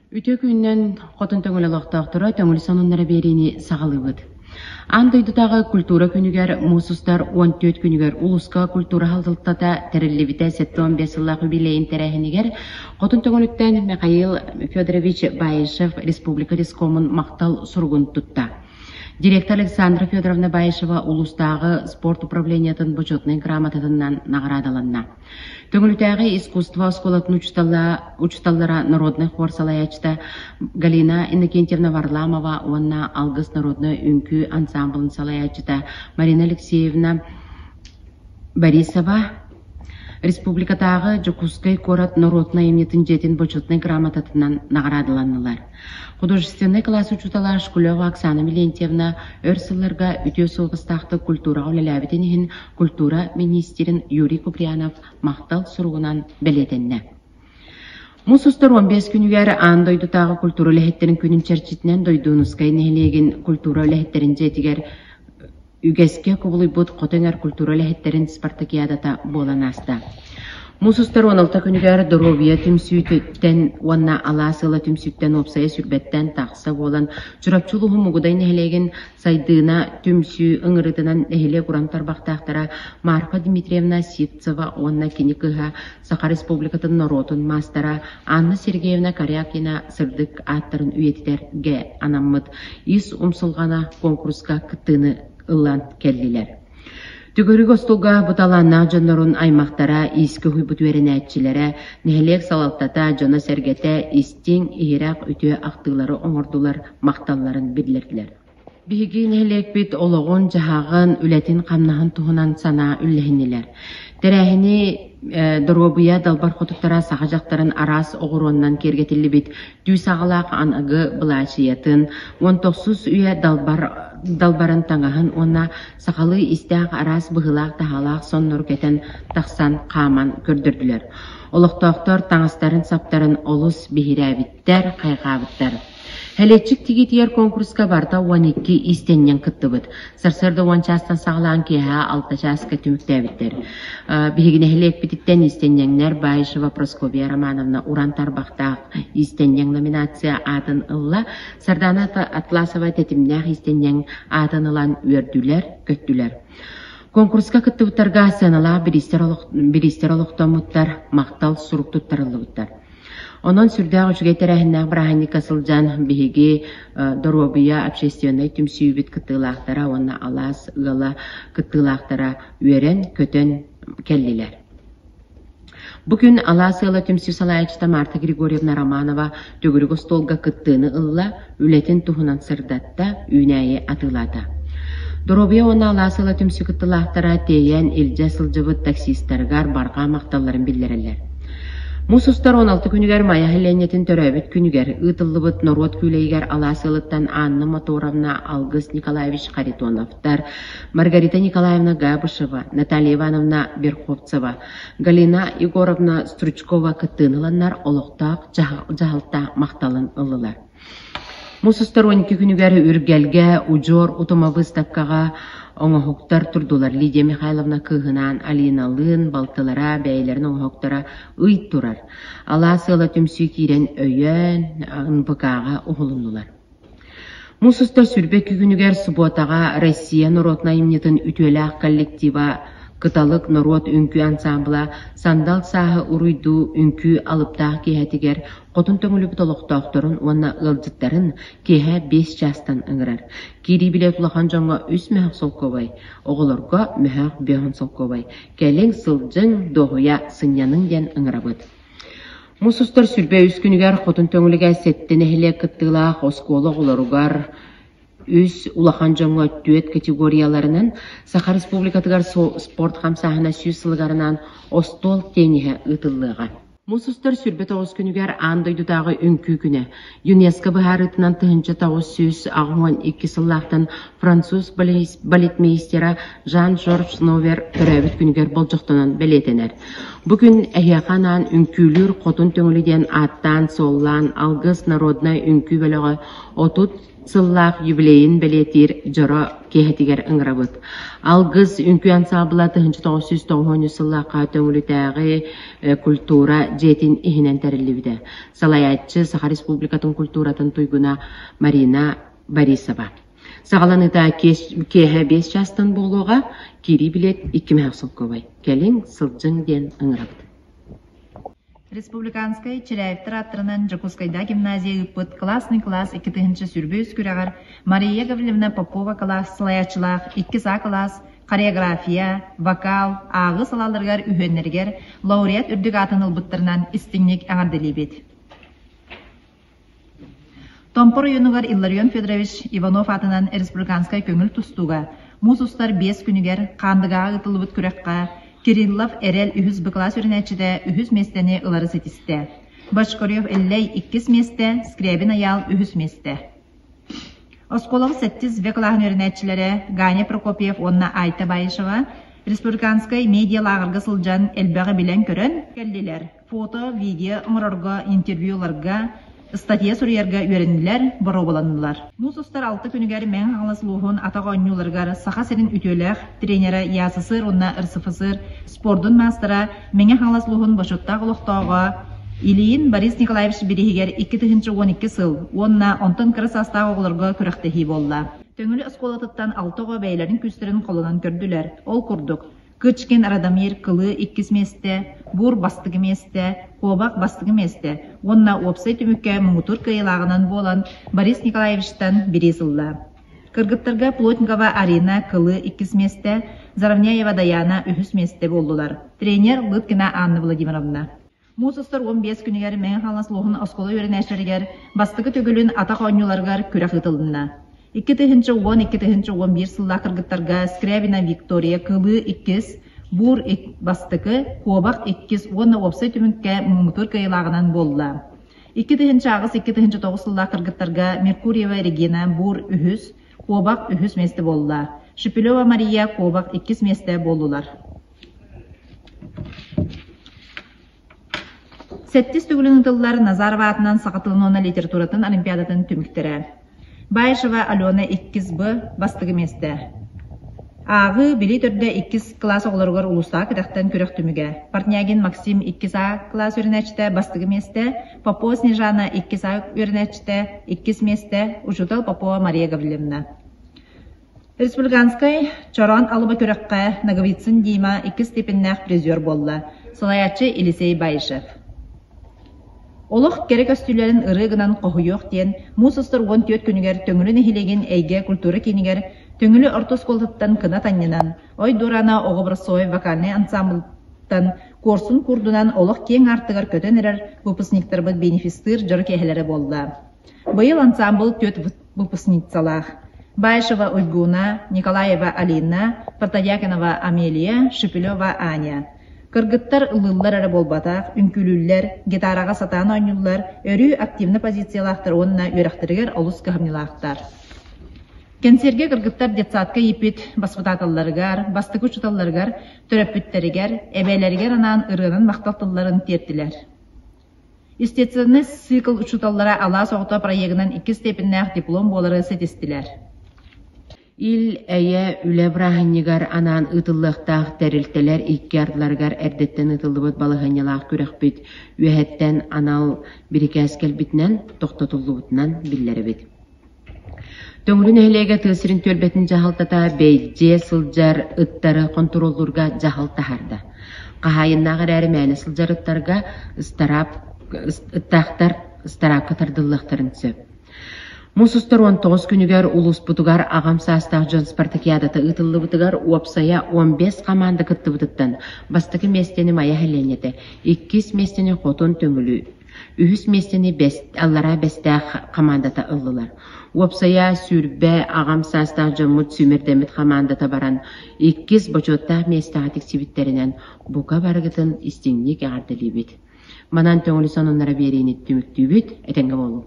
Үтүө күнүнэн Хотун Төҥүлү олохтоохторо Төҥүлү сонуннара биэриини саҕалыыбыт. Аан дойдутааҕы культура күнүгэр муус устар 14 күнүгэр улууска культура салалтата тэриллибитэ 75 сыллаах юбилейын тэрээһинигэр Хотун Төҥүлүттэн Михаил Федорович Баишев республика рескомун махтал суругун тутта. Директор Александра Федоровна Баишева улуустааҕы спорт управлениетын бочуотунай грамотатынан наҕараадаланна. Төҥүлүтээҕи искусство оскуолатын учууталлара народнай хор салайааччыта Галина Иннокентьевна Варламова уонна Алгыс народнай үҥкүү ансаамбылын салайааччыта Марина Алексеевна Борисова республикатааҕы Дьокуускай куорат норуотун айымньытын дьиэтин бочуотунай грамотатынан наҕараадаланнылар. Художественнай кылаас учуутала Шкулева Оксана Милентьевна өр сылларга үтүө суобастаахтык культураҕа үлэлээбитин иһин культура миниистирин Юрий Куприянов махтал суругунан бэлиэтэннэ. Муус устар 15 күнүгэр аан дойдутааҕы культура үлэһиттэрин күнүн чэрчитинэн Дойдуунускай нэһилиэгин культура үлэһиттэрин дьиэтигэр үгэскэ кубулуйбут Хоту эҥэр культура үлэһиттэрин спартакиадата буолан ааста. Муус устар 16 күнүгэр Доруобуйа түмсүүтүттэн уонна Алаас ыла түмсүүттэн уопсайа сүрбэттэн тахса буолан Чурапчы улууһун Мугудай нэһилиэгин Сайдыына түмсүү ыҥырыытынан нэһилиэк уран тарбахтаахтара Марфа Дмитриевна Сивцева уонна кини кыыһа Саха Республикатын норуотун маастара Анна Сергеевна Корякина сырдык ааттарын үйэтитэргэ анаммыт Ис умсулҕана куонкуруска кыттыыны ылан кэллилэр. Төгүрүк остуолга бу талааннаах дьоннорун аймахтара, иискэ уһуйбут үөрэнээччилэрэ, нэһилиэк салалтата, дьоно-сэргэтэ истиҥ, иһирэх үтүө ахтыылары оҥордулар, махталларын биллэрдилэр. Биһиги нэһилиэкпит олоҕун-дьаһаҕын, үлэтин-хамнаһын туһунан санаа үллэһиннилэр. Тэрээһини доруобуйа далбар хотуттара саха дьахтарын араас оҕуруоннан киэргэтиллибит түү саҕалаах аныгы былаачыйатын, 19 үйэ далбар далбарын таҥаһын уонна сахалыы истээх араас быһыылаах-таһаалаах соннору кэтэн тахсан хааман көрдөрдүлэр. Олохтоохтор таҥастарын-саптарын олус биһирээбиттэр, хайҕаабыттар. Һэлиэччик тигиитигэр конкурска барыта 12 иистэнньэҥ кыттыбыт. Сарсыарда уон чаастан саҕалаан киэһэ алта чааска түмүктээбиттэр. Биһиги нэһилиэкпититтэн иистэнньэҥнэр Баишева Прасковья Романовна уран тарбахтаах иистэнньэҥ номинация аатын ылла. Сардаана Атласова тэтимнээх иистэнньэҥ аатын ылан үөрдүлэр-көттүлэр. Конкурска кыттыбыттарга сыаналаах бириистэр олохтоммуттар, махтал сурук туттарыллыбыттар. Онон сүрдээх үчүгэй тэрээһиннээх бырааһынньыкка сылдьан биһиги доруобуйа общественнай түмсүүбүт кыттыылаахтара уонна алаас ыала кыттыылаахтара үөрэн-көтөн кэллилэр. Бу күн Алаас ыала түмсүү салайааччыта Марта Григорьевна Романова төгүрүк остуолга кыттыыны ылла, үлэтин туһунан сырдатта, үүнээйи атыылаата. Доруобуйа уонна Алаас ыала түмсүү кыттыылаахтара тиэйэн илдьэ сылдьыбыт таксистарыгар барҕа махталларын биллэрэллэр. Муус устар 16 күнүгэр Майа нэһилиэнньэтин төрөөбүт күнүгэр ыытыллыбыт норуот күүлэйигэр Алаас ыалыттан Анна Моторовна, Алгыс Николаевич Харитоновтар, Маргарита Николаевна Габышева, Наталья Ивановна Верховцева, Галина Егоровна Стручкова кыттыыны ыланнар олохтоох дьаһалта махталын ыллылар. Муус устар 12 күнүгэр Үргэлгэ Удьуор утума выставкаҕа оҥоһуктар турдулар. Лидия Михайловна кыыһынаан Алиналыын балтылара бэйэлэрин оҥоһуктара ый турар. Алаас ыала түмсүү киирэн өйөөн НВК-ҕа уһулуннулар. Муус устар 22 күнүгэр субуотаҕа Россия норуотун айымньытын үтүөлээх коллектива Кыталык норуот үҥкүү ансаамбыла Сандал сааһы уруйдуу үҥкүү алыптаах киэһэтигэр Хотун Төҥүлүбүт олохтоохторун уонна ыалдьыттарын киэһэ биэс чаастан ыҥырар. Киирии билиэт улахан дьоҥҥо үс мөһөх солкуобай, оҕолорго мөһөөх биэһон солкуобай. Кэлиҥ, сылдьыҥ, дуоһуйа сынньаныҥ диэн ыҥырабыт. Муус устар 23 күнүгэр Хотун Төҥүлүгэ сэттэ нэһилиэк кыттыылаах оскуола оҕолоругар үс улахан дьоҥҥо түөрт категорияларынан Саха Республикатыгар спорт хамсааһына 100 сылыгарынан остуол тенниһэ ыытыллыаҕа. Муус устар 29 күнүгэр аан дойдутааҕы үҥкүү күнэ ЮНЕСКО быһаарыытынан 1982 сыллаахтан француз балетмейстера Жан-Жорж Новер төрөөбүт күнүгэр болдьохтонон бэлиэтэнэр. Бу күн эһиэхэ анаан үҥкүүлүүр Хотун Төҥүлү диэн ааттаан-суоллаан Алгыс народнай үҥкүү бөлөҕө 30. сыллаах юбилейын бэлиэтиир дьоро киэһэтигэр ыҥырабыт. Алгыс үҥкүү ансаамбыла 1993 сыллаахха Төҥүлүтээҕи культура дьиэтин иһинэн тэриллибитэ. Салайааччы Саха Республикатын культуратын туйгуна Марина Борисова. Саҕаланыыта киэһэ 5 чаастан буолуоҕа, киирии билиэт 2 мөһөөх солкуобай. Кэлиҥ, сылдьыҥ диэн ыҥырабыт. Республиканскай Чиряевтар ааттарынан Дьокуускайдаа гимназия ыыппыт «Классный класс 2023 күрэҕэр Мария Гаврильевна Попова кылаас салайааччылаах иккис А кылаас хореография, вокал, ааҕыы салааларыгар үһүөннэригэр лауреат үрдүк аатын ылбыттарынан истиҥник эҕэрдэлиибит. Томпо оройуонугар Илларион Федорович Иванов аатынан республиканскай көҥүл тустууга муус устар биэс күнүгэр Хаандыгаҕа ыытыллыбыт күрэххэ Кириллов Эрэл үһүс Б кылаас үөрэнээччитэ үһүс миэстэни ылары ситистэ. Бочкарев Эллэй иккис миэстэ, Скрябин Айаал үһүс миэстэ. Оскуолабыт сэттис В кылааһын үөрэнээччилэрэ Ганя Прокопьев уонна Айта Баишева республиканскай медиа лааҕырга сылдьан элбэҕи билэн-көрөн кэллилэр. Фото, видео оҥорорго, интервью ыларга, ыстатыйа суруйарга үөрэннилэр, боруобаланнылар. Муус устар алта күнүгэр Мэҥэ Хаҥалас улууһун атах оонньууларыгар Саха сирин үтүөлээх тренерэ ЯССР уонна РСФСР спордун маастара Мэҥэ Хаҥалас улууһун бочуоттаах олохтооҕо Ильин Борис Николаевич бирииһигэр 2012 сыл уонна онтон кыра саастаах оҕолорго күрэхтэһии буолла. Төҥүлү оскуолатыттан алта оҕо бэйэлэрин күүстэрин холонон көрдүлэр. Ол курдук, Кычкин Радомир кылыы иккис миэстэ, Бур бастакы миэстэ, Куобах бастакы миэстэ уонна уопсай түмүккэ муҥутуур кыайыылааҕынан буолан Борис Николаевичтан бириис ылла. Кыргыттарга Плотникова Арина кылыы иккис миэстэ, Заровняева Даяна үһүс миэстэ буоллулар. Тренер Лыткина Анна Владимировна. Муус устар 15 күнүгэр Мэҥэ Хаҥалас улууһун оскуола үөрэнээччилэригэр бастакы төгүлүн атах оонньууларыгар күрэх ыытылынна. 2010-2011 сыллаах кыргыттарга Скрябина Виктория кылыы иккис, Бур бастакы, Куобах иккис уонна уопсай түмүккэ муҥутуур кыайыылааҕынан буолла. 2008-2009 сыллаах кыргыттарга Меркурьева Регина Бур үһүс, Куобах үһүс миэстэ буолла. Шепелева Мария Куобах иккис миэстэ буоллулар. Сэттис төгүлүн ыытыллар Назарова аатынан саха тылын уонна литературатын олимпиадатын түмүктэрэ. Баишева Алена иккис Б бастакы миэстэ. Ааҕыы, билии төрдө иккис кылаас оҕолоругар улуустааҕы кэтэхтэн күрэх түмүгэ. Портнягин Максим иккис А кылаас үөрэнээччитэ бастакы миэстэ, Попова Снежана иккис А үөрэнээччитэ иккис миэстэ, учуутал Попова Мария Гаврильевна. Республиканскай Чороон алыба күрэххэ Ноговицын Дима иккис степеннээх призер буолла, салайааччы Елисей Баишев. Олох кэрэ көстүүлэрин ырыа гынан хоһуйуох диэн муус устар 14 күнүгэр Төҥүлү нэһилиэгин Эйгэ культура киинигэр Төҥүлү орто оскуолатыттан кынат анньынан, Ой дуораана оҕо образцовай вокальнай ансамблтан куорсун куурдунан олох киэҥ аартыгар көтөн эрэр выпускниктарбыт бенефистыыр дьоро киэһэлэрэ буолла. Быйыл ансаамбыл түөрт выпускницалаах: Баишева Уйгуна, Николаева Алина, Протодьяконова Амелия, Шепелева Аня. Кыргыттар ыллыыллар эрэ буолбатах, үҥкүүлүүллэр, гитараҕа сатаан оонньууллар, өрүү активнай позициялаахтар уонна үөрэхтэригэр олус кыһамньылаахтар. Кэнсиэргэ кыргыттар детсадка ииппит баспытааталларыгар, бастакы учууталларыгар, төрөппүттэригэр, эбээлэригэр анаан ырыанан махтал тылларын тиэртилэр. Естественнай цикл учууталлара Алаас оҕото проегынан иккис степеннээх диплом буолары ситистилэр. Ил-эйэ үлэ бырааһынньыгар анаан ыытыллыахтаах тэрилтэлэр икки ардыларыгар эрдэттэн ыытыллыбыт балаһыанньалаах күрэхпит үөһэттэн анал бирикээс кэлбитинэн тохтотуллубутунан биллэрэбит. Төҥүлү нэһилиэгэ тыа сирин түөлбэтин дьаһалтата бэйдиэ сылдьар ыттары хонтуруоллуурга дьаһал таһаарда. Хаһаайыннаах эрээри мээнэ сылдьар ыттарга ыстараап ыттаахтар ыстараапка тардыллыахтарын сөп. Муус устар 19 күнүгэр улууспутугар аҕам саастаах дьон спартакиадата ыытыллыбытыгар уопсайа 15 хамаанда кыттыбытыттан бастакы миэстэни Майа сэлиэнньэтэ, иккис миэстэни Хотун Төҥүлү Үһүс миэстэни Аллараа Бэстээх хамаандата ыллылар. Уопсайа 20 аҕам саастаах дьоммут сүүмэрдэммит хамаандата баран, иккис бочуоттаах миэстэҕэ тиксибиттэринэн бука барыгытын истиҥник эҕэрдэлиибит. Манан Төҥүлү сонуннара биэриини түмүктүүбүт. Этэҥҥэ буолуҥ.